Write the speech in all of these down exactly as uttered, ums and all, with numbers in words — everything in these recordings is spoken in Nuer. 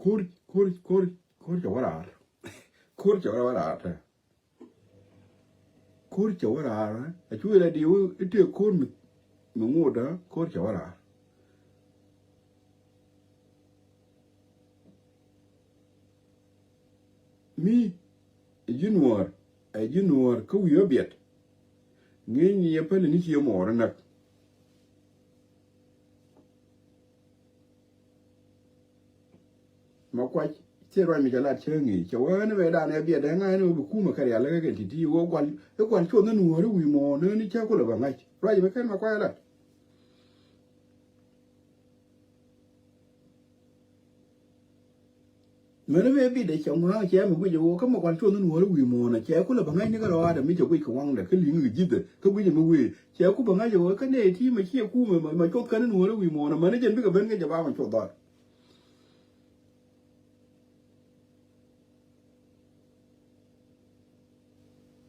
Ko̱r, ko̱r, ko̱r, ko̱r cɛ wä raar. Ko̱r cɛ wä raar tɛ. Ko̱r cɛ wä raar. A cu ilɛ di wä itek ko̱r mi, mi ŋotdä, ko̱r cɛ wä raar. Mi, ɛ ji̱ nuɔ̱ɔ̱r, ɛ ji̱ nuɔ̱ɔ̱r kä wi̱i̱ ɔ biɛt. Ŋi̱i̱c ni yɛ päli ni ci yɛ muɔɔr näk. Ma kuac, thil ruac mi ca lat cä ŋi̱i̱c, cɛ wee ni mɛ dan ɛ biɛt dee ŋa̱c ni wee bi kumɛ kɛ rial lɛ kɛ kɛn ti̱ti̱ wee gual, i̱ gual cuɔth ni nuɔ̱ɔ̱r i̱ wi̱i̱ muɔɔr ni ni cä kulɛ bä ŋa̱c. Ruac mi kɛn ma kuac lat. Mäni mëë bit dee cɛ ŋua̱a̱ŋ cɛ mi guic ɛ ɣöö kä mi kuan cuɔth ni nuɔ̱ɔ̱ri wi̱i̱ muɔ̱ɔ̱n ɛ cɛ kulɛ bä ŋa̱c ni kä rɔaadɛ mi cɛ guic kɛ waŋdɛ kä li̱ŋ kɛ ji̱thɛ kä guic ɛ mi wëë cɛ ku bä ŋa̱c ɛ ɣöö kä nɛy ti mɛ ciɛ kumɛ mɛ cuɔth kɛn ni nuɔ̱ɔ̱ri wi̱i̱ muɔ̱ɔ̱n ɛ mäni jɛn bikɛ ben kä jɛ ba mɛ cuɔth dhɔr.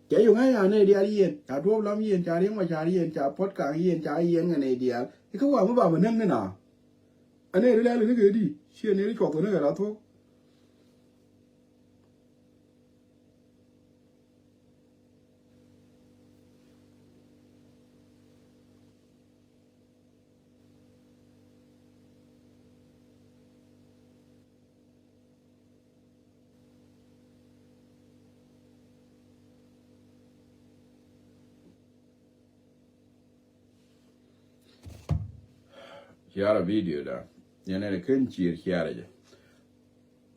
Cɛ yɔ̱ŋ ɛ ya nɛy diaal yien, ca duɔ̱ɔ̱p lam yien, ca riɛŋ ma ca yien, ca puɔ̱t kaŋ yien, ca yien ŋɛ nɛy diaal. Ikä wa mi ba mi näŋ ni na. Ɛ nɛy ri lɛl ni kɛ di, ciɛ nɛy ri cuɔth ni kɛ la thuɔ̱k. Ciara video da. Yɛn ɛ kɛn cier ciara jɛ.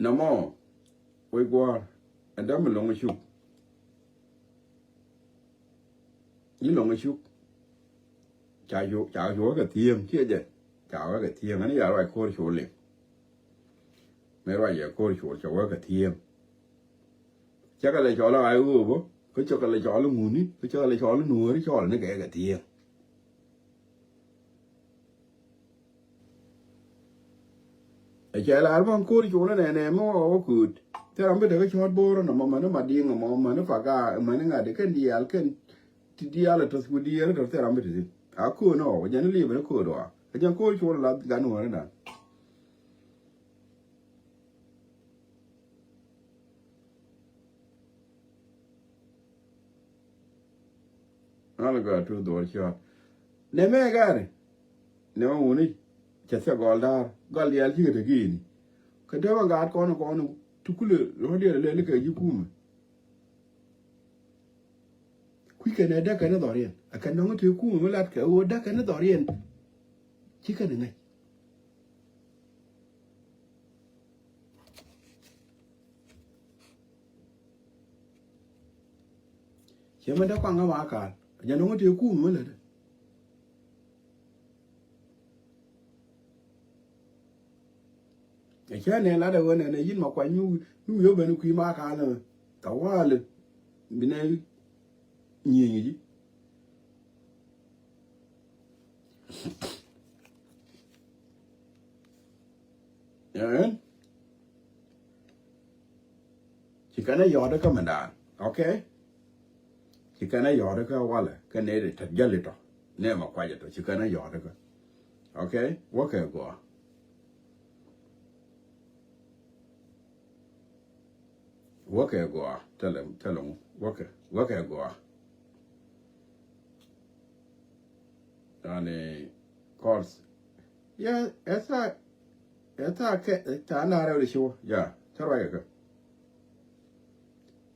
Nɔmɔ wec gua̱a̱r ɛ däm mi lo̱ŋ cuk. Ji̱ lo̱ŋ cuk. Ca cu ca cu wä kɛ thieŋ ciɛ jɛ. Ca wä kɛ thieŋ ani ya ruac ko̱r cu liŋ. Mëë ruac yɛ ko̱r cu ca wä kɛ thieŋ. Cä kɛ lɛ cɔl a ɣa̱c ɣööbä kä cä kɛ lɛ cɔl a ŋuni kä cä kɛ lɛ cɔl a nuɔ̱ɔ̱ri cɔl ni kɛ kɛ thieŋ. Ɛ cɛ lar bä ko̱r col nɛ nɛ mɛ wä wä kööt. Thil ram bi tekɛ cɔɔt bo̱o̱r nɔmɔ mäni Madiŋ mɔ mäni Paka mäni ŋa̱t kɛn diaal kɛn ti diaal ɛ tɔth ku diaal ɛ tɔth thil ram bi te thi̱n. A kööt nɔ wä jɛn li̱ep ni kööt wä. Ɛ jɛn ko̱r col la gan wä ni dan. Ɣän gɔaa tuth duɔl ciɔt. Nɛ mɛ gari. Nɛ mɛ wuni. Cɛ thiɛ gɔl daar. Gɔl diaal cikɛ te gi̱i̱ni. Kɛ dee bä gaat kɔn kɔn. Ti kulɛ rɔ̱ diɛl lɛ likɛ ji̱ kumɛ. Kui̱ kɛn ɛ däk kɛn dhɔriɛn. Ɛ kɛn dɔ̱ŋ te kumɛ mi lat kɛ ɣöö däk kɛn dhɔriɛn. Cikɛ ni ŋäc. Cɛ mɛn dee kuaŋ ɛ ma kaal. Jɛ nɔŋ tëë kum mi lätdä. Ɛ cä nɛ lat ɛ ɣöö nɛnɛ yïn ma kuany mi wi̱i̱ ɣöö ben kui̱ ma kaal ɛ. Tawali. Bi nɛ nyieny ji̱. Ɛn ci kɛn a yɔɔt kä mɛndan. Okay. Ci kɛn a yɔɔt kä walɛ kä nɛ ri tɛt jäli tɔ nɛ ma kuacɛ tɔ ci kɛn a yɔɔt kä. Okay. Wäkɛ gɔaa. Wäkɛ gɔaa tɛlɛ tɛlɛ ŋu wäkɛ wäkɛ gɔaa. Yani kɔrs. Ya ɛtha ɛtha kɛ ɛtha na rɛw de shiwa ya tɛ rɔy kɛ.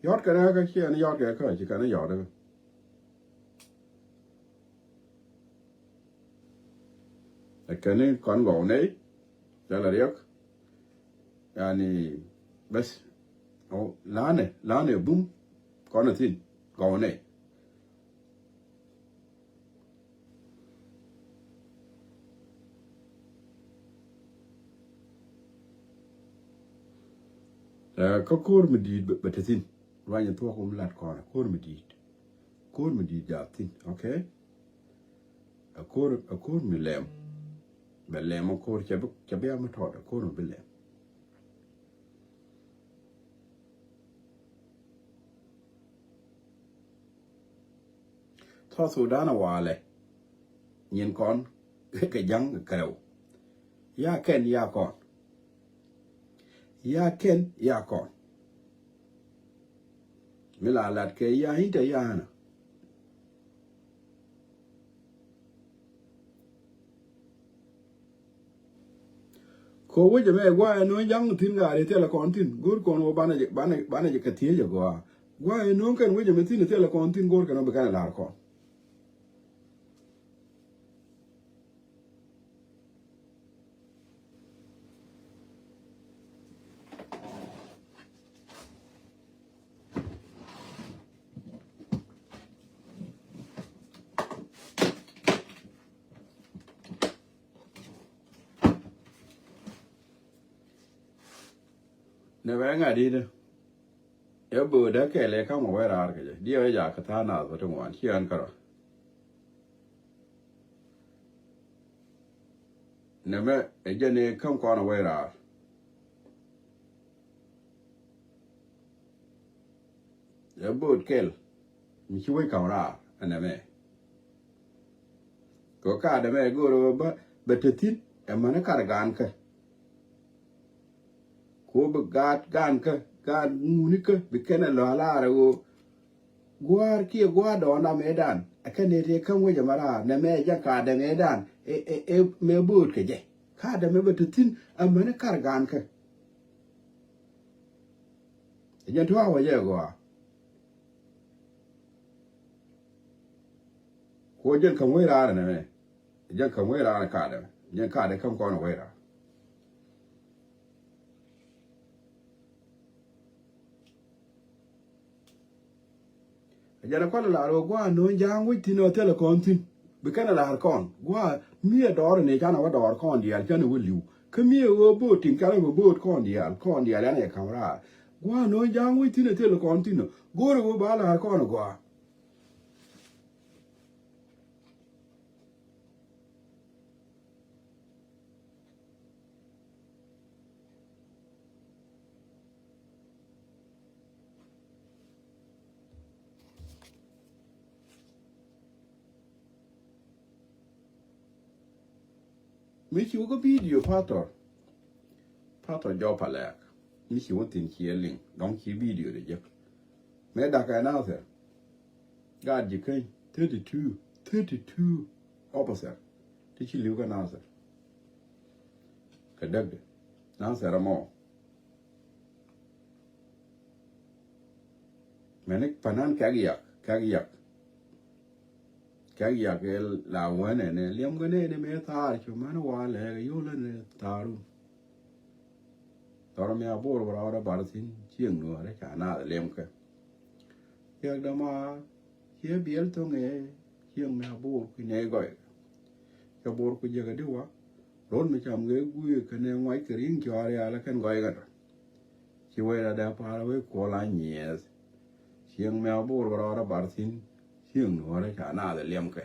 Yɔt kɛ rɛ kɛ shiɛn yɔt kɛ kɛ ci kɛn yɔt kɛ. Ɛ kɛn ni kɔn gɔw nɛy. Cɛ lɛ riɛk. Yani bas. Lanɛ lanɛ bum. Kɔn a thin gɔw nɛy. Kä ko̱r mi di̱i̱t bɛ te thin. Ruany thuɔk wum lat kɔn ko̱r mi di̱i̱t. Ko̱r mi di̱i̱t jaath thin. Okay. A ko̱r a ko̱r mi lɛm. Bɛ lɛm a ko̱r cɛ bi cɛ bi a mi tɔt a ko̱r mi bi lɛm. South Sudan a walɛ. Nyin kɔn kɛ ja̱ŋ kɛ kɛrɛw. Ya kɛn ya kɔn. Ya kɛn ya kɔn. Mi la lat kɛ ya inte ya hanɛ. Ko wec ɛmɛ gua̱a̱ ɛn no̱o̱ŋ ja̱ŋ thi̱n gaa ri thilɛ kɔn thi̱n go̱o̱r kɔn wä banɛ jɛ, banɛ, banɛ jɛ kɛ thiec ɛ gɔaa. Gua̱a̱ ɛn no̱o̱ŋ kɛn wec ɛmɛ thi̱n thilɛ kɔn thi̱n go̱o̱r kɛn wä bi kɛn ɛ la̱r kɔn. Nɛ bɛ ŋa̱ di̱t ɛ bo̱o̱dä kɛɛl ɛ ka̱m ɛ wee raar kɛ jɛ diɛw ɛ jakä tha̱a̱ŋ naath bä ti ŋuan ci ɣän kärɔa. Nɛmɛ ɛ jɛn ɛ käm kɔn ɛ wee raar. Ɛ bo̱o̱t kɛl mi ci wec ka̱m raar ɛ nɛmɛ. Kɛ ɣöö ka̱a̱dɛ mɛ go̱o̱rä ɣöö bä bɛ te thi̱n ɛ mäni kar gaankä. Ku bi gaat gaankä, gaat ŋunikä bi kɛn ɛ lɔ a laarɛ ɣöö gua̱a̱r kiɛ gua̱a̱r dɔɔnda mëëdan ɛ kɛn nɛy tëë käm wec ɛmɛ raar nɛmɛ ɛ jɛn ka̱a̱dɛ mëëdan ɛ, ɛ, ɛ mɛ bo̱o̱t kɛ jɛ. Ka̱a̱dɛ mɛ bɛ te thi̱n ɛ mäni kar gaankä. Ɛ jɛn tua̱a̱ wä jɛ ɛ gɔaa. Ku jɛn käm wec raar ɛnɛ mɛ. Jɛn käm wec raar ka̱a̱dɛ. Jɛn ka̱a̱dɛ käm kɔn wec raar. Jɛn ɛ kɔn ɛ la̱r ɣöö gua̱a̱ no̱o̱ŋ ja̱a̱ŋ wec thi̱n ɛ thilɛ kɔn thi̱n. Bi kɛn ɛ la̱r kɔn gua̱a̱ mi ɛ dɔɔr ɛ ni canɛ wä dɔɔr kɔn diaal canɛ wä li̱w. Kä mi ɛ ɣöö bo̱o̱t ti̱ŋ canɛ wä bo̱o̱t kɔn diaal kɔn diaal yanɛ jɛ ka̱m raar. Gua̱a̱ no̱o̱ŋ ja̱a̱ŋ wec thi̱n ɛ thilɛ kɔn thi̱n ɛ go̱o̱rɛ ɣöö ba la̱r kɔn ɛ gɔaa. Mi ci wä kä bidio Pathɔr. Pathɔr jɔp a lɛɛk. Mi ci wä thi̱n ciɛ liŋ dɔ̱ŋ ci bidio de jek. Mëë dak ɛ Nathir. Gaat ji̱ käny thirty two, thirty two officer ti ci li̱w kä Nathir. Kɛ däkdɛ Nathir ɛmɔ. Mɛni panan kɛk yak, kɛk yak. Kɛk yak ɛ la wänɛ nɛ liɛm kɛ nɛ ni mëë thaar cu mɛni wa lɛɛk ɛ yol ni thaarun. Dhɔr mi a bo̱o̱r bɛ rɔɔdɛ bar thi̱n cieŋ nuɔ̱ɔ̱rɛ ca naath liɛmkɛ. Ciek dämaar ciɛ biɛl tho̱ŋɛ cieŋ mi a bo̱o̱r kui̱ nɛy gɔy. Cɛ bo̱o̱r ku jiäkä di wa ro̱l mi cam ŋee gui̱i̱ kɛnɛ ŋuac kɛ ri̱ŋ cɔɔr rial ɛ kɛn gɔy kɛn rɔ. Ci wec rɔ dee pa̱a̱r wec kuɔl a nyiɛth. Cieŋ mi a bo̱o̱r bɛ rɔɔdɛ bar thi̱n cieŋ nuɔ̱ɔ̱rɛ ca naath liɛmkɛ.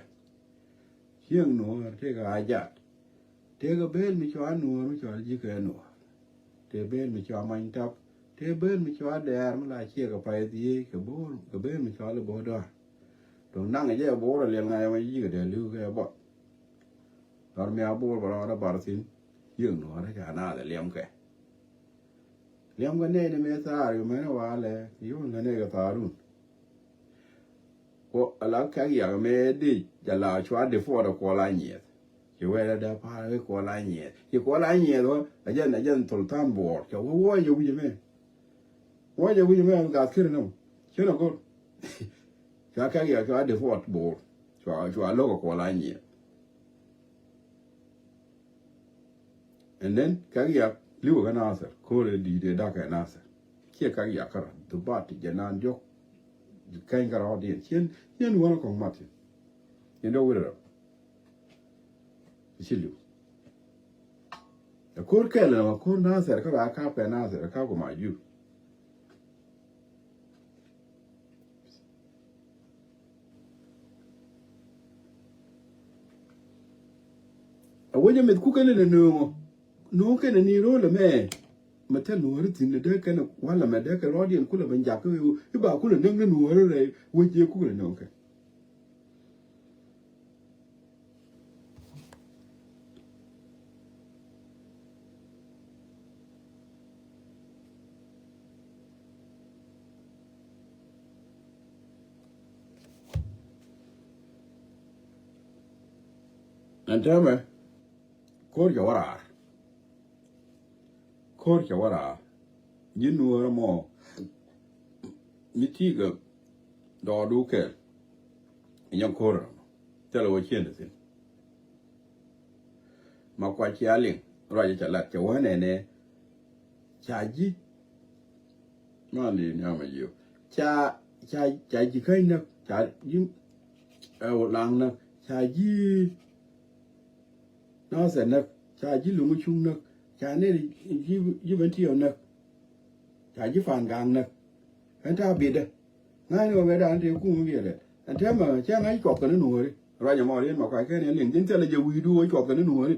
Cieŋ nuɔ̱ɔ̱r tëëkɛ a jat. Tëëkɛ bëël mi cua nuɔ̱ɔ̱r mi cua ji̱ kɛ nuɔ̱ɔ̱r. Tëë bëël mi cua many tap. Tëë bëël mi cua dɛɛr mi la ciɛ kɛ pay dhieec kɛ bo̱o̱r kɛ bëël mi cua li bo̱o̱r dɔ̱a̱r. Duŋ naŋ jɛ bo̱o̱r a liɛl ŋa̱c ɛmɛ ji̱ kɛ dee li̱w kɛ buɔth. Dhɔr mi a bo̱o̱r bɛ rɔɔdɛ bar thi̱n. Cieŋ nuɔ̱ɔ̱r ca naath liɛmkɛ. Liɛmkɛ nɛy ni mëë thaar yu mɛn walɛ yun kɛ nɛy kɛ thaarun. Ku ala kɛk yak mëë di jɛ la cua di puɔt ɛ kuɔl a nyiɛth. Ci wɛl ɛ dee pa̱a̱r ɛ kuɔl a nyiɛth ci kuɔl a nyiɛth wä ɛ jɛn ɛ jɛn thulthan buɔɔr cɛ wä wä jɛ wi̱c ɛmɛ. Wä jɛ wi̱c ɛmɛ gath kiri nɔm cien ɛ go̱r. Cua kɛk yak cua di puɔt buɔɔr cua cua lo̱k ɛ kuɔl a nyiɛth. And then kɛk yak li̱wä kä Nathir ko̱r ɛ di̱i̱t ɛ dak ɛ Nathir. Ciɛ kɛk yak kärɔ̱ dhubat ti jɛ naan diɔ̱k. Kɛny kärɔ̱ diɛn cien cien wänä kɔŋ mat cien. Cien dee wurɛ rɔ. Ci li̱w. Ɛ ko̱r kɛl ɛn ɛ ko̱r Nathir kärɔ̱ a kap kɛ Nathir ɛ kap kɛ ma jur. A wec a meth kukɛ lɛl a nööŋɔ. Nööŋ kɛn a ni ro̱l ɛmɛ. Mɛ thil nuɔ̱ɔ̱ri thi̱n a dee kɛn a walɛ mɛ dee kɛ rɔɔdiɛn kulɛ ben jak kä i̱ ba kulɛ näk ni nuɔ̱ɔ̱ri rɛy wec jɛ kukɛ lɛ nööŋ kɛn. Ɛn täämɛ ko̱r cɛ wä raar. Ko̱r cɛ wä raar. Ji̱n nuɔ̱ɔ̱rä mɔ mi ti̱i̱ kɛ dɔɔdu kɛɛl. Nyɛ ko̱r thilɛ wä ciëndɛ thi̱n. Ma kuac cia liŋ ruacä ca lat cɛ wä nɛnɛ. Ca ji̱ man di ni ama jiö ca ca ca ji̱ käny näk, ca ji̱ ɛ wä laŋ näk, ca ji̱ nathɛ näk, ca ji̱ luŋ cuŋ näk, ca ni ji̱ ji̱ ben tiɛw näk, ca ji̱ fan gaŋ näk. Ɛn ta bidä ŋa̱cni wä mɛ dan te kum biɛlɛ. Ɛn tɛmɛ cɛ ŋa̱c cuɔth kɛ ni nuɔ̱ri ruacä mɔ riet ma kuac kɛn yɛ liŋ ji̱n thilɛ jɛ wi̱i̱du wä cuɔth kɛ ni nuɔ̱ri.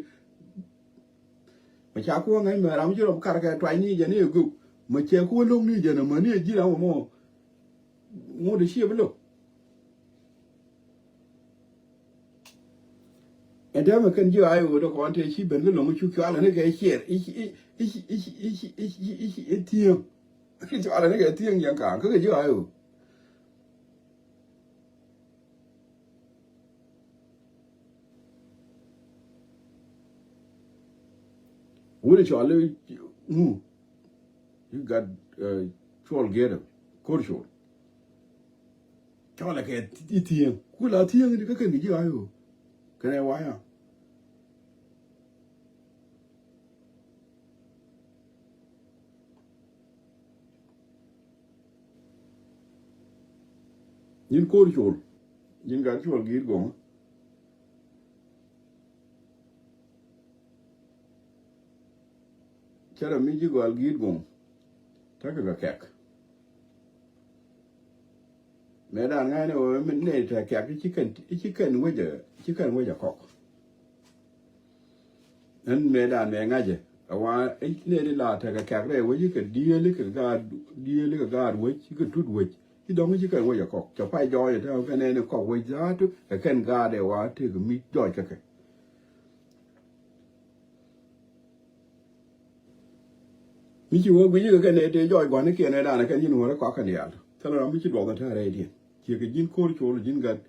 Mɛ ca kuäŋ ŋäc mɛ ram ci rɔm kar kɛ tuany ni jɛ ni ɛ gök. Mɛ cɛ kuäŋ lo̱k ni jɛ ni mɛ ni ɛ ji̱ ram mɔ. Ŋot ɛ ciɛ bi lo̱k. Ɛn tɛmɛ kɛn ji̱ ay ɣöö dee kɔn tëë ci ben kä lo̱ŋ cu cualɛ ni kɛ ciɛɛr i̱ i̱ i̱ i̱ i̱ i̱ i̱ i̱ i̱ i̱ i̱ i̱ i̱ thiäŋ. Cualɛ ni kɛ thiäŋ yɛn ka̱a̱ŋ kä kɛ ji̱ ay ɣöö. Wut cɔl i̱ ŋu? I̱ gat cuɔl giɛt ko̱r col. Cɔl ɛ kɛ i̱ thieŋ ku la thieŋ i̱ kä kɛn kɛ ji̱ ay ɣöö kɛn ɛ waya. Nyin ko̱r col, nyin gat col gi̱i̱t gɔŋä. Cä rɔ mi ji̱ gɔal gi̱i̱t gɔŋ. Tekɛ kɛ kɛk. Mëë dan ŋa̱cnɛ ɣöö mi nɛy tɛ kɛk i̱ ci kɛn, i̱ ci kɛn wecɛ, ci kɛn wecɛ kɔk. Ɛn mëë dan mëë ŋa̱cɛ ɛ wa nɛy ti la tekɛ kɛk rɛy wec i̱ kɛ diëël i̱ kɛ gaat, diëël i̱ kɛ gaat wec i̱ kɛ tut wec. I̱ dɔ̱ŋ i̱ ci kɛn wec ɛ kɔk cɛ pay jɔɔc ɛ tɛ̈ kɛn ɛn i̱ kɔk wec dhaatu ɛ kɛn gaat ɛ wa tëëk mi jɔɔc kɛ kɛ. Mi ci wä guic kɛ kɛn ɛ tëë jɔɔc gua̱nikiɛn ɛ danɛ kɛn ji̱n wä rɛ kɔak kɛn diaal. Thilɛ ram mi ci duɔth ɛ tɛ̈ rɛydiɛn ciɛ kɛ ji̱n ko̱r col ji̱n gat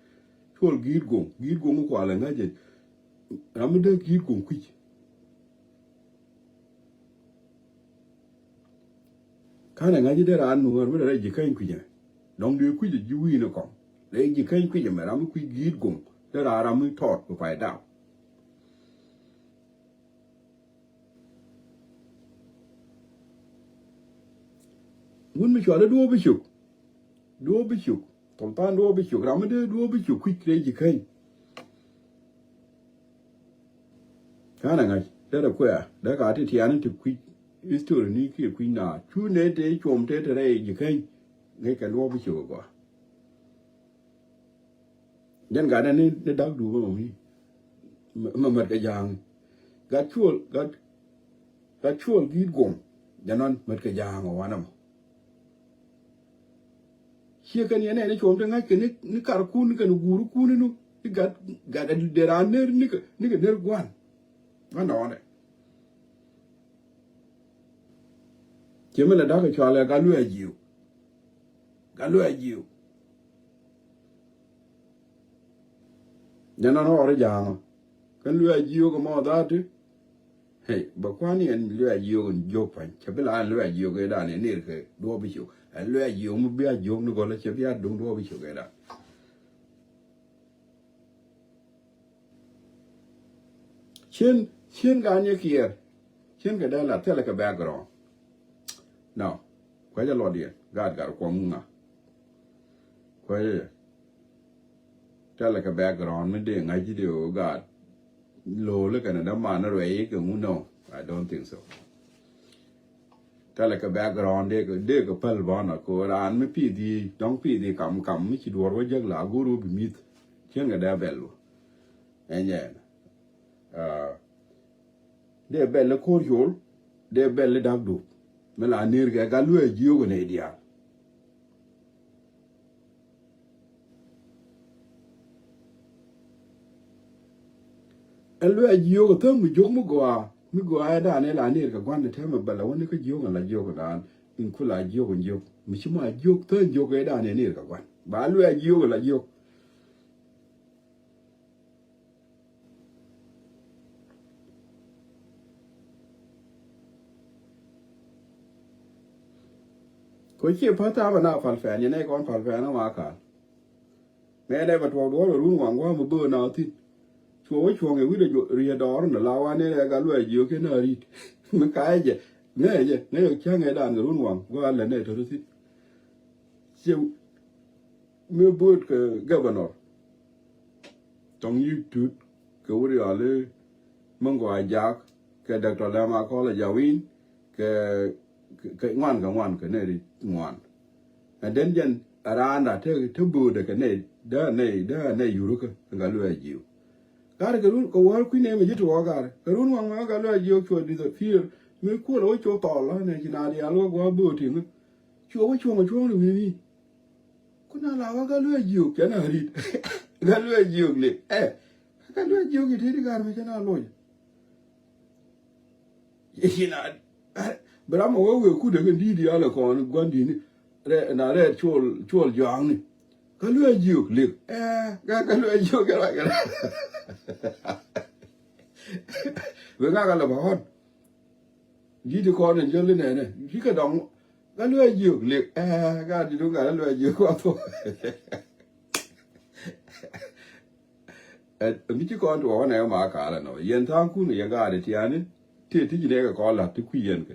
col gi̱i̱t go̱ŋ gi̱i̱t go̱ŋ kualɛ ŋäcɛ. Ram mi dee gi̱i̱t go̱ŋ kui̱c. Ka̱n ɛ ŋa̱c i̱ dee raan nuɔ̱ɔ̱r mi dee rɛy ji̱ käny kui̱c ɛmɛ. Dɔ̱ŋ dee kui̱c ɛ ji̱ wi̱i̱ ni kɔŋ. Rɛy ji̱ käny kui̱c ɛmɛ ram mi kui̱c gi̱i̱t go̱ŋ dee raan ram mi tɔɔt bi pay daw. Wun mi cual i̱ duɔ̱ɔ̱p bi cuk. Duɔ̱ɔ̱p bi cuk. Thol than duɔ̱ɔ̱p bi cuk. Ram mi dee duɔ̱ɔ̱p bi cuk kui̱c rɛy ji̱ käny. Ka̱n ɛ ŋa̱c derɛ kuɛ̈ɛ̈ dee ka ti tiani ti kui̱c. History ni kiɛ kui̱c na cu ne te cuɔm te te rɛy ji̱ käny. Ŋäc kɛ duɔ̱ɔ̱p bi cuk ɛ gɔaa. Jɛn gatdɛ ni, ni da̱k duupä mɛ mi mɛ mät kɛ ja̱a̱ŋ. Gat cuɔl gat gat cuɔl gi̱i̱t guɔ̱ŋ. Jɛn nɔn mät kɛ ja̱a̱ŋ ɛ wanɛ mɔ. Ciɛ kɛn yɛn ɛn i̱ cuɔm ti ŋa̱c kɛ ni, ni karkun kɛn guurikun inu i̱ gat gat dee raan ner nikɛ nikɛ ner gua̱n. Ŋa nɔɔnɛ. Ciɛ mi lɛ da̱k kɛ cual ɛ gat luee a jiök. Gat luee a jiök. Jɛn nɔn ɣɔr i̱ ja̱a̱ŋä kɛn luee a jiök ɛmɔ dha̱a̱ti. Hey bɛ kua̱n yɛn luee a jiök in jiök pa̱ny cɛ bi la ɛn luee a jiök ëëdan in ner kɛ duɔ̱ɔ̱p bi cok ɛn luee a jiök mi bi a jiök ni gɔlä cɛ bi a duŋ duɔ̱ɔ̱p bi cok ëëdan. Cien cien gan yɛ kiɛɛr. Cien kɛ dee la thilɛ kɛ background. Nɔ kuecä luɔt yɛn gaat gat kuɔm ŋa. Kuecä yɛ thilɛ kɛ background mi dee ŋa̱c ji̱ dee ɣöö gaat. Lo̱o̱lä kɛnɛ däman ruɛy kɛ ŋu nɔ. I don't think so. Thilɛ kɛ background dee kɛ dee kɛ päl bɔnɔ kɛ raan mi pi̱i̱th yi dɔ̱ŋ pi̱i̱th yi kam kam mi ci duɔ̱ɔ̱r wä jäk la go̱o̱r wä bi mi̱th. Cieŋ kɛ dee bɛl wä. Ɛn jɛ ɛn dee bɛl i̱ ko̱r col. Dee bɛl i̱ da̱k dup mi la ner kɛ gat luee jiök kɛ nɛy diaal. Ɛn luee a jiök ɛ thäm mi jiök mi gɔaa mi gɔaa ɛ da̱a̱n ɛ la ner kɛ gua̱n ɛ tɛmɛ bɛl ɛ wä ni kä jiök ɛ la jiök ɛ da̱a̱n. In ku la jiök in jiök mi ci ma jiök thäm jiök ɛ da̱a̱n ɛ ner kɛ gua̱n ba luee a jiök ɛ la jiök. Wä ciɛ päth tha̱a̱ŋ bɛ na pal pɛn, yɛn ɛ kɔn pal pɛn ama ka̱l. Mɛ dɛ bɛ tuɔɔk duɔ̱ɔ̱r bɛ run waŋ gua̱a̱m bɛ böö na thin. Cuɔ wä cuɔ̱ŋ ɛ wi̱cdɛ riet dɔɔr ni la wan ni rɛ gal luɛ jiök kɛ na ri̱t. Mi ka̱a̱c jɛ ŋäcɛ jɛ ŋäcɛ cäŋ ɛ dan kɛ run waŋ gua̱a̱m lɛ nɛ tɔ̱tɔ̱ thin. Ciɛ mi bööt kɛ governor. Tɔŋ yi tut kɛ wuri ɔli mi ŋuɔ jak kɛ Doctor Lɛma Kɔl a jawin kɛ kɛ ŋuan kɛ ŋuan kɛ nɛ ri ŋuan. And then jɛn a raan da te te bo̱o̱dɛ kɛ nɛ dee nɛ dee nɛ yuru kä ŋa luɛ jiu. Gar kɛ run kɛ wär kui̱ nɛ mi ji̱ tuɔɔk gar kɛ run waŋ ma ŋa luɛ jiu cuɔ disappear. Mi kuɔl wä cuɔ thɔl la nɛ ci na dial wä guɔ bo̱o̱ tiŋ. Cuɔ wä cuɔŋ cuɔŋ ri wi̱ni. Kun a la wä kä luɛ jiök cɛ na rit. Kä luɛ jiök li ɛ kä luɛ jiök iti ti gar mi cɛ na loc. Ina bi ram a wä wee kudɛ kɛ di̱i̱t yalɛ kɔn gua̱n di̱i̱ni. Rɛ na rɛ cuɔl cuɔl juaŋni. Kä luɛ jiök li ɛ kä kä luɛ jiök kɛ ruac kɛ. Wee ŋa̱k a lɛ bä ɣɔn. Ji̱ ti kɔn in jäl inɛnɛ ji̱ kɛ dɔŋ. Kä luɛ jiök lik ɛ kä di duŋ kä luɛ jiök kua thok. Ɛ mi ci kɔn tuɔɔk nɛ ma kalɛ nɔ yɛn tha̱a̱ŋ kun yɛn kä adi tiani. Ti ti ji̱ nɛ kɛ kɔn la̱t ti kui̱ yɛn kɛ.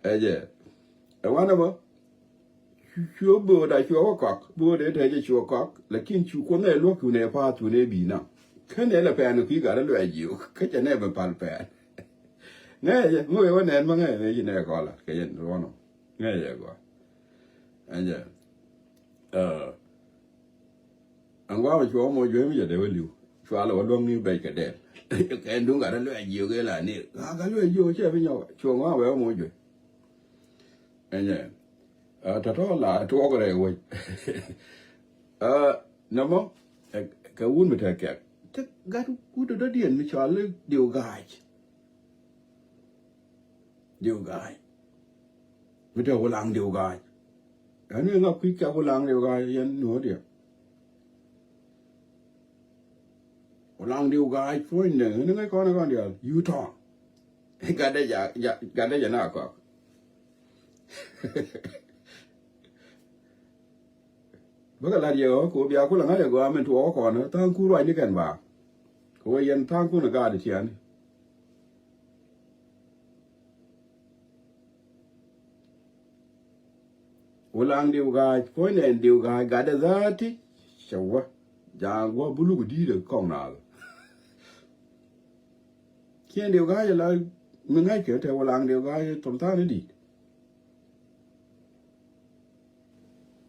Ɛ jɛ ɛ wanɛ mɔ. Cu bo̱o̱da cuɔ kɔk bo̱o̱da tɛ jɛ cuɔ kɔk. Lakin cu kuɔth nɛ luɔk cu nɛ path cu nɛ bi naŋ. Kä nɛ lɛ pɛn kui̱ gat luɛ jiök kä cɛ nɛ bɛ pal pɛn. Ŋɛ jɛ ŋɔ yɛ wä nɛn ma ŋɛ nɛ ci nɛ kɔla kɛ jɛ ruɔnɔ. Ŋɛ jɛ gɔa. Ɛn jɛ. Ɛn gɔa mɛ cuɔ mɔ juɛ mi jɛ dee wä liw. Cua lɛ wä luɔŋ ni bɛc kɛ dɛl. Kɛ duŋ gat luɛ jiök ila ni gat luɛ jiök cɛ bi nyɔk cuɔ ŋɔa wɛ wä mɔ juɛ. Ɛnyɛ. Tɔtɔ la tuɔk rɛy wec. Nɔmɔ kɛ wun mi te kɛk te gat wut dɔ̱diɛn mi cɔal i̱ diw ga̱a̱c. Diw ga̱a̱c mi te wulaŋ diw ga̱a̱c. Ɛn i̱ ŋa kui̱ kɛk wulaŋ diw ga̱a̱c yɛn nuɔ̱ɔ̱diɛ. Wulaŋ diw ga̱a̱c puɔ̱nydɛ ɣän ŋäc kɔn kɔn diaal U-turn. Gatdɛ jɛ na kɔk. Bäkɛ la̱t yɛ ɣɔ̱k kɛ ɣöö bia kulɛ ŋa̱c ɛ gɔaa min tuɔɔk kɔn tha̱a̱ŋ kur ruacni kɛn ba. Kɛ ɣöö yɛn tha̱a̱ŋ kun ɛ gaat ɛ tiani. Wulaŋ diw ga̱a̱c puɔ̱nydɛ ɛn diw ga̱a̱c gatdɛ dha̱a̱ti. Cɛ wä ja̱a̱ŋ wä buluk di̱i̱t ɛ kɔŋ naath. Ciɛn diw ga̱a̱c ɛ la mi ŋa̱ckɛ te wulaŋ diw ga̱a̱c thol tha̱a̱n i̱ di̱i̱t.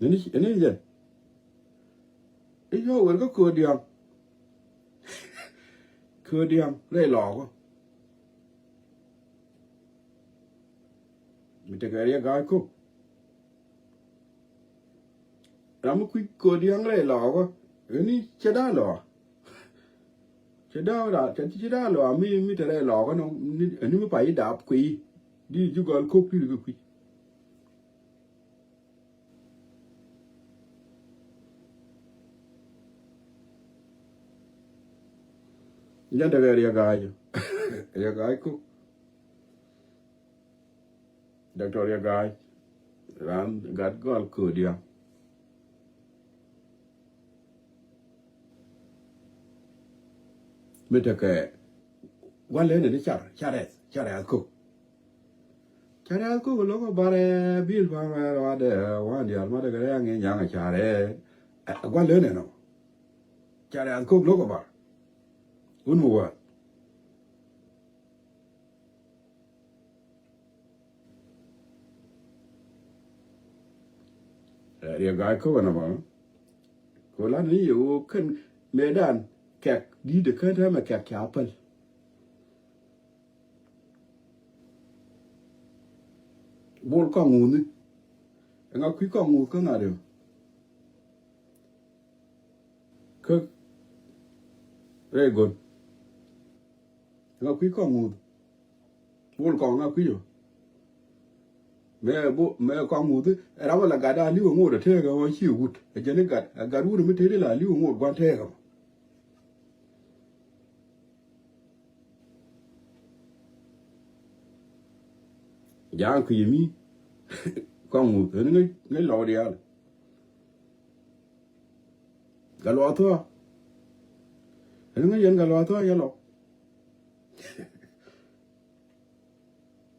Ɛn i̱ jɛn i̱ yɔ wer kä kööt diaŋ. Kööt diaŋ rɛy lɔɔkä. Mi tekɛ riɛk ga̱a̱c kok. Ram mi kui̱ kööt diaŋ rɛy lɔɔkä. Ɛn i̱ cɛ da̱a̱ lɔɔk. Cɛ da̱a̱ ra cɛ ci da̱a̱ lɔɔk mi mi te rɛy lɔɔkä nɔ. Ɛn i̱ mi pay i̱ dap kui̱ di ji̱ gɔl kok ti ri kɛ kui̱. Jɛn tekɛ riɛk ga̱a̱c. Riɛk ga̱a̱c kok. Doctor Riɛk ga̱a̱c. Ran gat gɔl kööt diaŋ. Mi tekɛ gua̱n leni ni car car rɛth car rɛth kok. Ca riath kok lo̱k ɔ barɛ bil pa̱a̱m rɛɛ ruadɛ wan diaal ma dee kɛ rɛɛ ŋi̱n nyaŋ ca rɛɛ. Ɛ gua̱n lene nɔ. Ca riath kok lo̱k ɔ bar. Wun mi wäth. Ɛ riɛ ga̱a̱c kok ɛ nɔmɔ. Ko lat ni yɛ ɣöö kɛn mëëdan kɛk di̱t ɛ kän täämɛ kɛk ca päl. Bol kɔŋ ŋuuth ni. Ɛŋa kui̱ kɔŋ ŋuuth kä ŋa̱t ɛ kä rɛy go̱n. Ɛŋa kui̱ kɔŋ ŋuuth. Bol kɔŋ ŋa kui̱ ɔ. Mɛ bo mɛ kɔŋ ŋuuth ɛ ram ɛ la gat a li̱w ɛ ŋot ɛ tëëk ɛ ɣɔn ci wut ɛ jɛn i̱ gat ɛ gat wut ɛ mi tëëdi la li̱w ɛ ŋot gua̱n tëëk ɛ mɔ. Ja̱a̱ŋ kui̱ mi Kɔŋ ŋu ɣän ŋäc, ŋäc lɔw diaal. Gatluak Thuɔ̱k. Ɣän ŋäc yɛn Gatluak Thuɔ̱k yɛ lɔw.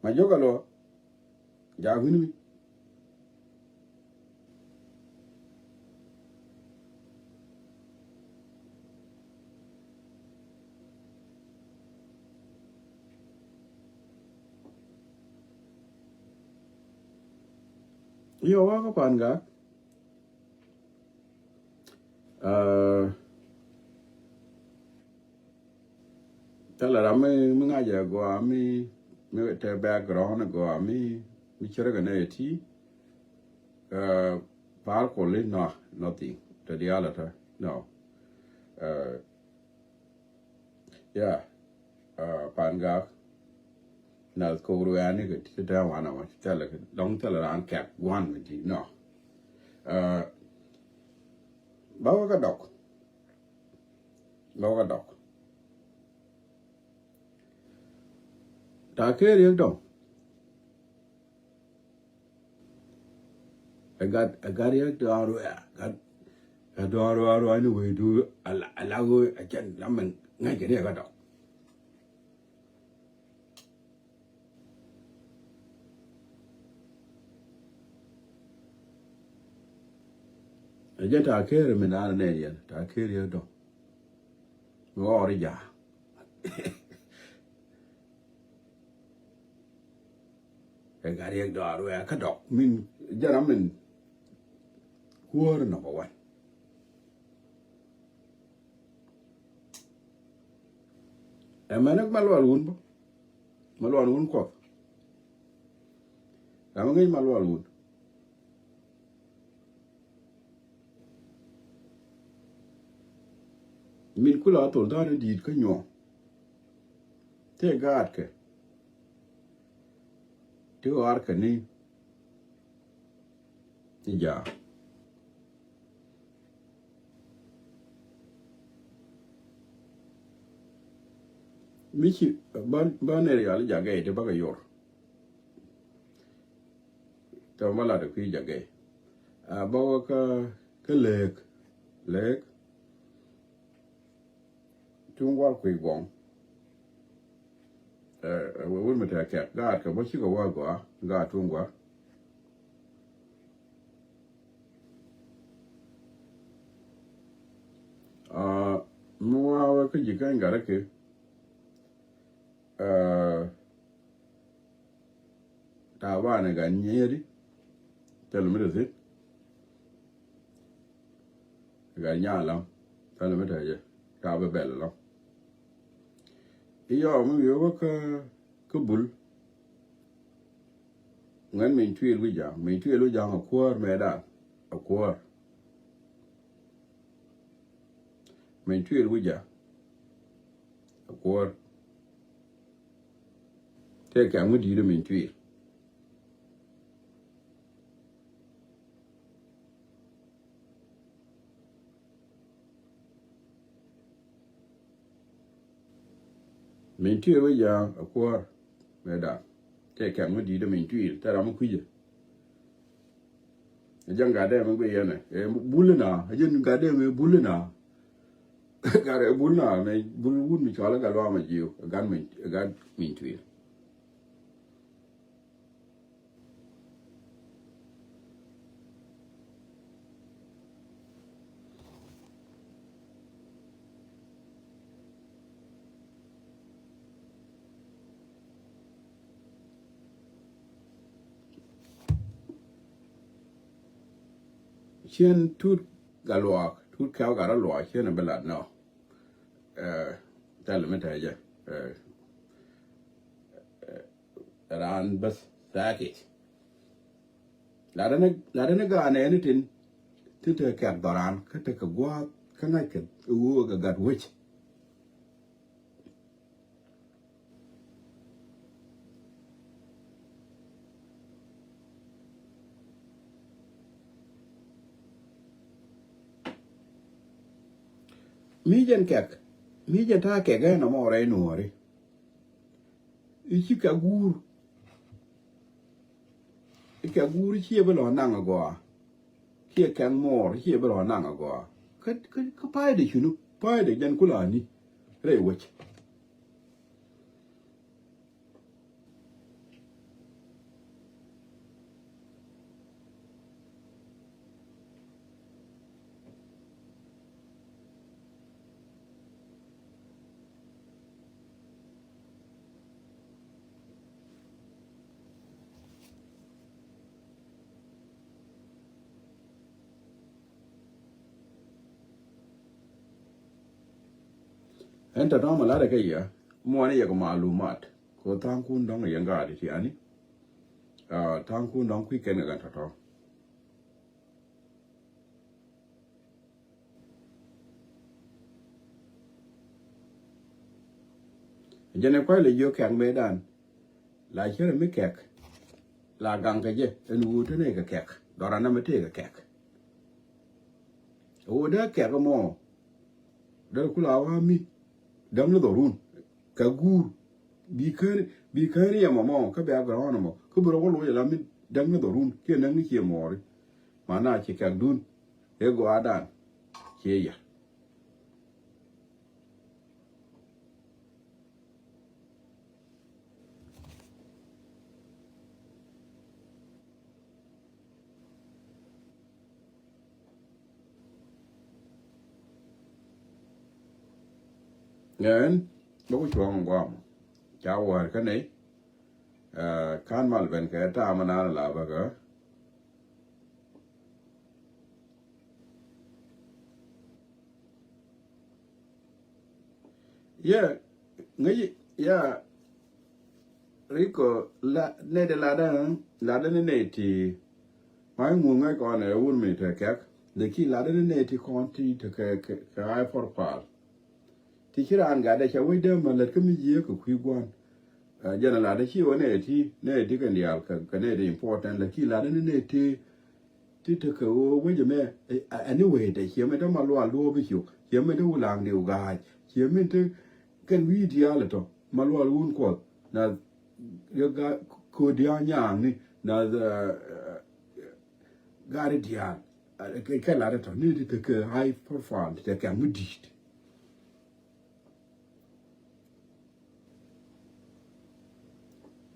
Ma jiök Gatluak. Jaak wi̱ni mi. Yɔ, wä kä Pangak. Aa, thilɛ ram mi, mi ŋa̱cɛ gɔaa mi, mi te background gɔaa mi, mi cärkɛ nɛ ti. Aa, par koli, no, nothing. Te diaal ata, no. Aa, Yeah. Aa, Pangak. Nath kok ruɛɛni kɛ ti te wanɛ mɔ, thilɛ kɛ dɔŋ, thilɛ raan kɛk gua̱n mi ti, no. Aa, bä wä kä dɔk. Bä wä kä dɔk. Ta̱a̱ Kɛɛr Riek dɔ̱ŋ. Ɛ gat, ɛ gat Riek dɔ̱ɔ̱r wɛ̈ɛ̈, gat, gat dɔ̱ɔ̱r wɛ̈ɛ̈ ruac ni wecdu, ala, ala ɣöö ɛ jɛn ram min ŋäc kɛ ni ɛ gat dɔ̱ŋ. Ɛ jɛn Ta̱a̱ Kɛɛr min daanɛ nɛn yɛn, Ta̱a̱ Kɛɛr Riek dɔ̱ŋ. Mi ɣɔr i̱ ja̱a̱. Ɛ gat Riek dɔ̱ɔ̱r wɛ̈ɛ̈ kä dɔ̱k min jɛn ram min kuäär number one. Ɛ mɛn ɛ Malual Wun bä. Malual Wun Kuɔth. Ram mi ŋäc Malual Wun. Min kula thol tha̱a̱n in di̱i̱t kä nyuɔ̱ɔ̱ŋ. Tëë gaatkɛ. Ti ɣɔaarkɛ ni, ni ja̱a̱. Mi ci bä, bä nɛr yal i̱ ja̱ gɛy ti bäkɛ yor. Tɔ̱ ma lat ɛ kui̱ ja̱ gɛy. A bä wä kä, kä Lëëk. Lëëk. Tuŋ Gua̱r kui̱ gɔŋ. Ɛ, ɛ, wä wut mi tɛk kɛk. Gaatkɛ bä cikɛ wä gɔaa. Gaat Tuŋ Gua̱r. A, mi wä wä kä ji̱ käny gat rɛ kɛ. Ɛ, Ta̱a̱ banɛ gat nyieri. Thil mi te thi̱n. Gat nyaa lam. Thil mi te jɛ. Ta̱a̱ bɛ bɛl lam. I̱ yɔɔ mi wi̱i̱ wä kä, kä Bul. Ŋän Meny Tuil wi̱c ja̱a̱ŋ. Meny Tuil wi̱c ja̱a̱ŋ a kuäär mɛ da̱a̱n. A kuäär. Meny Tuil wi̱c ja̱a̱ŋ. A kuäär. Tëë kɛ̈m mi di̱i̱t ɛ Meny Tuil. Meny Tuil wi̱c ja̱a̱ŋ a kuäär. Mɛ da̱a̱n. Tëë kɛ̈m mi di̱i̱t ɛ Meny Tuil. Tëë ram mi kui̱cɛ. Ɛ jɛn gatdɛ mi guiy yɛn ɛ. Ɛ Bul ina. Ɛ jɛn gatdɛ mi Bul ina. Gat ɛ Bul ina. Mɛ Bul wut mi cɔal ɛ Gatluak Majiw. Ɛ gat Meny, ɛ gat Meny Tuil. Cien tut Gatluak, tut kɛw gat Gatluak, cien a bi lat nɔ. Ɛ, thil mi te jɛ. Ɛ, ɛ, raan bäth tha̱a̱kic. Latdä ni, latdä ni gaanɛ ni tin, tin te kɛk dhɔran, kä te kɛ gua̱a̱th, kä ŋa̱ckɛ ɣöö kɛ gat wec. Mi jɛn kɛk, mi jɛn ta̱a̱ kɛk ɛn ɔmɔ rɛy nuɔ̱ɔ̱ri. I̱ ci kɛk guur. Kɛ guur ciɛ bi lɔ naŋ agɔaa. Kiɛ kɛŋ mɔɔr ciɛ bi lɔ naŋ agɔaa. Kä, kä, kä pa̱a̱ydɛ cunu, pa̱a̱ydɛ jɛn kulani rɛy wec. Ɛn tɔ̱tɔ̱ mɔ lat ɛ kɛ yɛ muɔni yɛ kɛ malumat. Kɛ tha̱a̱ŋkun dɔ̱ŋ yɛ ŋa̱a̱t itiani. Tha̱a̱ŋkun dɔ̱ŋ kui̱ kɛn kɛ kɛn tɔ̱tɔ̱. Jɛn ɛ kuay lɛ jiök kɛk mëëdan. La cärɛ mi kɛk. La gaŋ kɛ jɛ ɛn ɣöö te nɛy kɛ kɛk. Dhɔran ɛmɛ tëë kɛ kɛk. Ɣöö dee kɛk ɛmɔ. Dee kula wa mi däŋ ni dhɔrun kɛ guur. Bi kän, bi kän riɛm ɛmɔ kä bia gɔrɔn ɛmɔ kä bi rɔ wä loc ala mi däŋ ni dhɔrun kiɛ näŋ ni cie mɔɔri. Mana ci kɛkdun ëë gɔaadan cie yɛ. Ŋɛn bä ku cuɔ̱ŋ guam ca wäär kä nɛy. Kan mal ben kɛ ta̱a̱ ma naan la bä kä. Yɛ ŋäc ya riko la nɛy de ladä ladä ni nɛy ti. Ma iŋu ŋäc kɔn ɛ wur mi te kɛk de ki ladä ni nɛy ti kɔn ti te kɛ kɛ ɣa̱c pɔr pal. Ti ci raan gatdɛ cɛ wec dee mɛ lät kä mi jiee kɛ kui̱ gua̱n. Jɛn a latdä ci wä nɛy ti nɛy ti kɛn diaal kɛ nɛy ti important lät ki latdä ni nɛy ti. Ti tekɛ wä wec ɛmɛ. Anyway tɛ ciɛ mɛ te ma lual duɔ̱ɔ̱p i̱ ciok ciɛ mɛ te wulaŋ diw ga̱a̱c ciɛ mɛ te kɛn wi̱i̱ diaal ɛ tɔ ma lual wun kuɔth. Na ko̱dia̱a̱ nyaŋni na gari diaal. Kɛ latdä tɔ ni ti tekɛ high profile ti tekɛ mi di̱i̱t.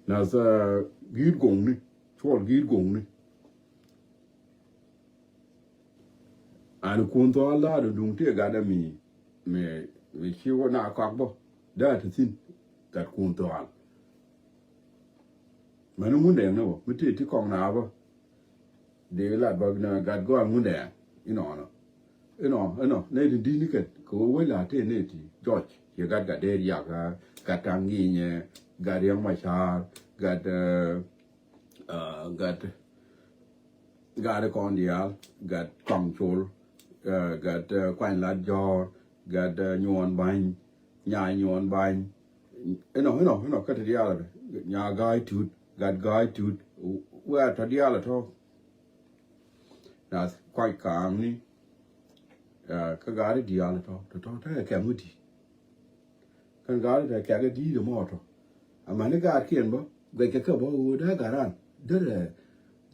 Nath gi̱i̱t go̱ŋni cuɔl gi̱i̱t go̱ŋni. Ani kun thɔal da̱a̱ duŋ tëë gatdä mi mi mi ci wä na kɔak bä da̱a̱ ti thi̱n. Gat kun thɔal. Mani ŋundɛɛŋ ni wä mi tëë ti kɔŋ na bä. Dee lat bä na gat gɔaa ŋundɛ inɔnɔ. Inɔ inɔ nɛy ti di̱t ni kɛn kɛ wee wee la tëë nɛy ti jɔc yɛ gat gat dee riak. Gat taŋ gi̱i̱nyɛ gat riɛŋ macar gat gat gat kɔn diaal gat kɔŋ col gat kuany lat jɔɔr gat nyuɔn ba̱ny. Nya nyuɔn ba̱ny. Inɔ inɔ inɔ kä ti diaal nya ga̱a̱c tut gat ga̱a̱c tut. Wɛ̈ɛ̈ tɔ diaal tɔ. Nath kuac ka̱a̱ŋni. Kä gaari diaal tɔ tɔ tɔ te kɛm wä di̱i̱t. Kɛn gaari te kɛk di̱i̱t mɔ tɔ. Amäni gaarkiɛn bä guɛckɛ kä bä ɣöö dee garan derɛ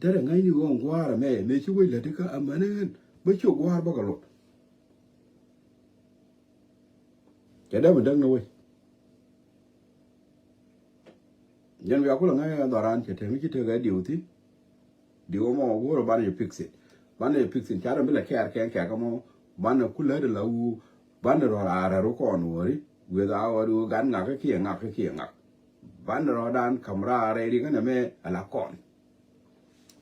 derɛ ŋäcni ɣöö gua̱a̱r ɛmɛ mëë ci wec lätdi kä amäni ɣän bä ci gua̱a̱r bä kɛ luɔt. Cɛ dee mi däk ni wec. Jɛn bia kulɛ ŋäc ɛ dhɔran cɛ te mi ci tekɛ diw thi̱n. Diw mɔ go̱o̱rä banɛ jɛ fix it. Banɛ jɛ fix it ca rɛ mi lɛ kɛɛr kɛn kɛk mɔ banɛ kulɛ di la wu banɛ rɔ raar rɛ ru kɔn wääri. Weth a wääri wä gat ŋak kiɛ ŋak kiɛ ŋak. Banɛ rɔ dan kam raar rɛ ri ŋänɛ mɛ ala kɔn.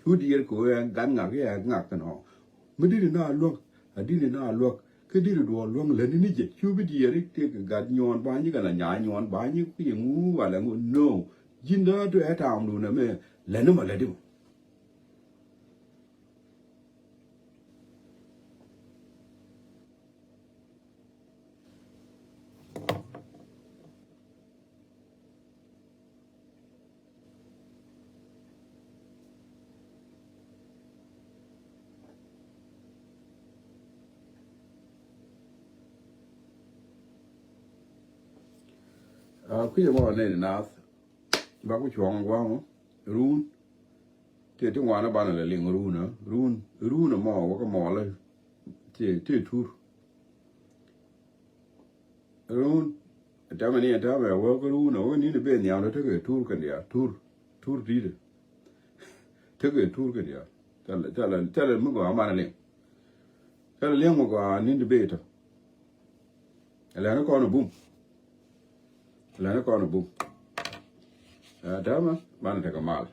Cu diɛɛr kɛ ɣöö ɛn gat ŋak i̱ ɛ ŋak kɛn ɔ. Mi di̱t in a luäk a di̱t in a luäk kä di̱t in duɔɔr luäk lätni ni jɛ cu bi diɛɛr i̱ tëëk gat nyuɔɔn ba̱ny i̱ kɛn la nyaay nyuɔɔn ba̱ny i̱ kui̱ ŋu walɛ ŋu no. Ji̱n da̱a̱ tu ɛ taamdun ɛmɛ lätni mɔ lätni mɔ. Kui̱ mɔ nɛn nath ba ku cuɔ̱ŋ gua̱a̱ŋ run. Ti ti ŋuan banɛ lɛ liŋ run ɛ run run ɛ mɔ wä kä mɔlɛ. Ti ti tur. Run. Tɛmɛ ni tɛmɛ wä kä run ɛ wä ni ni ben nhiam lɛ tekɛ tur kɛn diaal tur. Tur dit. Tekɛ tur kɛn diaal. Thilɛ thilɛ thilɛ mi gɔaa banɛ liŋ. Thilɛ liŋ mi gɔaa ni ni ben tɔ. Ɛlɛni kɔn ɛ bum. Ɛlɛni kɔn ɛ bum. Ɛ tɛmɛ banɛ tekɛ mal.